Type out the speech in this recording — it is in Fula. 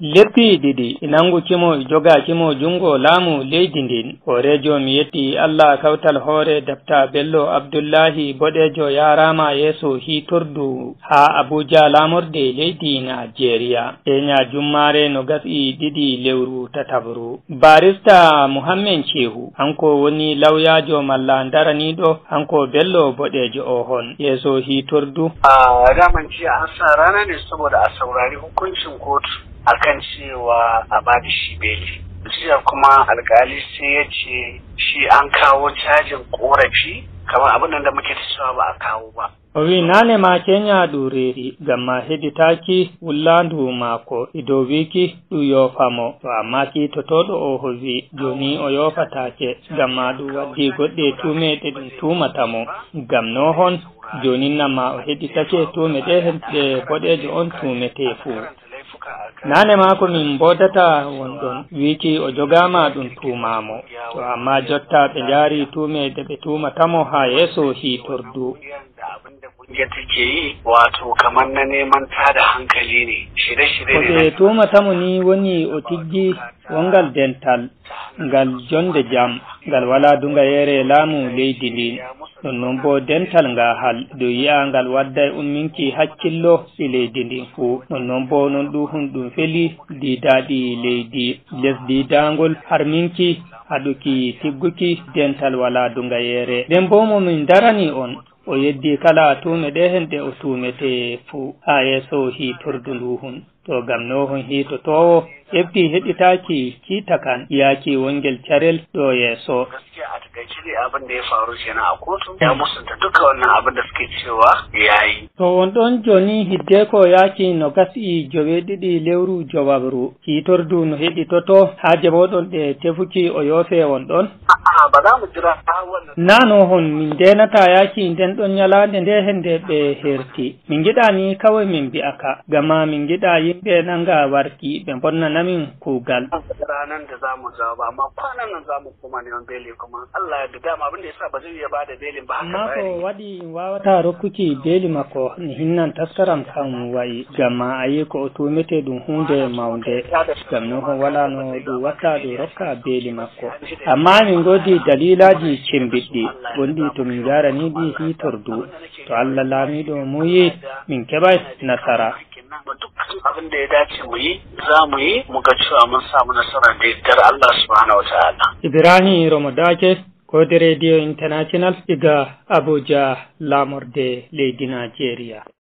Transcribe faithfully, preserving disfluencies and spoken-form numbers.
Leppi ɗiɗi, nanngu kimo, joga kimo junngo laamu leydi ndin. Hooreejo, mi yetti Allah, kawtal hoore Dapta Bello Abdullahi Boɗeejo yaaraama yeeso hiitordu haa Abuja, laamorde leydi Najeriya. Keenya jummaare no gasi ɗiɗi lewru tataɓru. Barista Muhammed Shehu, hanko woni lawyaajo malla daraniiɗo, hanko Bello Boɗeejo o hon. Yeeso hiitordu. A daman jiya an sa rana ne saboda a saurari hukuncin kotu akan cewa a ba da shi beli. Jiya kuma alkali sai ya ce shi an kawo cajin korafi kamar abin nan da muke ta cewa ba a kawo ba. O wi, naane ma keenya ɗum reeri, ngam ma heɗitaaki wullaandu maako e dow wiiki ɗum yoofa mo. To amma kiitotooɗo o o wi, jooni o yoofataake, ngam ma ɗum waɗdi goɗɗe tuume ɗe ɗum tuumata mo. Ngam no hon, joonin nan ma o heɗitake tuume ɗe ɗe Boɗeejo on tuumetee fuu. Naane maako min mboodata won ɗon, wiiki o jogaama ɗum tuumaa mo. To amma jotta ɓe njaari tuume ɗe ɓe tuumata mo haa yeeso hiitordu. Da abin da kungiyar take yi, wato kamar na neman tada hankali ne, shirye-shirye Ko ne ɓe na tuumata mo ni woni o tiggi wongal dental, ngal jonde jam, ngal walaa dungayeere laamu leydi ndin. Non non bo dental ngahal, dow yi'angal wadday umminki hakkillo e leydi ndin fuu. Non non bo non ɗuhun ɗum feli diidaaɗi leydi, lesdi daangol harminki, haɗuki tigguki dental walaa dungayeere. Nden bo mo min darani on, o yeddi kala tuume ɗe hen ɗe o tuumetee fuu haa yeeso hiitordu nduhun. To ngam no hon hiitotoowo ƴefti heɗitaaki kiita kan, yaaki wongel carel ɗo yeeso. Gaskiya a takaice ne abin da ya faru kenan a kotu, ya musanta duka wannan abin da suke cewa ya yi. To on ɗon jooni, hiddeko yaaki no gasi joweeɗiɗi lewru jowaɓru, hiitordu no heɗitoto haa jaɓoɗon ɗe tefuki o yoofe on ɗon? A'a, ba za mu jira har wannan. Naa no hon min ndeenata yaaki nden ɗon nyalaande nde hende ɓe herti. Min ngiɗaa ni kawai min mbi'a ka, gama min ngiɗaa yimɓe nanga warki ɓe mbonnana min kuugal. Ranar da za mu jawo ba, amma kwanan nan za mu koma neman beli kuma. Allah ya yarda, dama abin da ya sa ba zai iya ba da belin ba haka. Amma ko waɗi in waawataa rokkuki beeli makko, mi hinnan taskaram kan wa'i, gama a yi ko o tuumetee ɗum huunde mawnde. Ngam non hon walaa no ɗum watta ɗum rokka beeli makko. Amma min ngoodi daliilaaji cembiɗɗi, gonɗi to min njaarani ɗi hiitordu. To Allah laamiiɗo muuyi, min keɓay nasara. Duk abin da ya dace mu yi, za mu yi, mu ga cewa mun samu nasara da yardar Allah subhanahu wa ta'ala. Ibrahim Ramadake, Koode Radio International, iga Abuja, laamorde leydi Najeriya.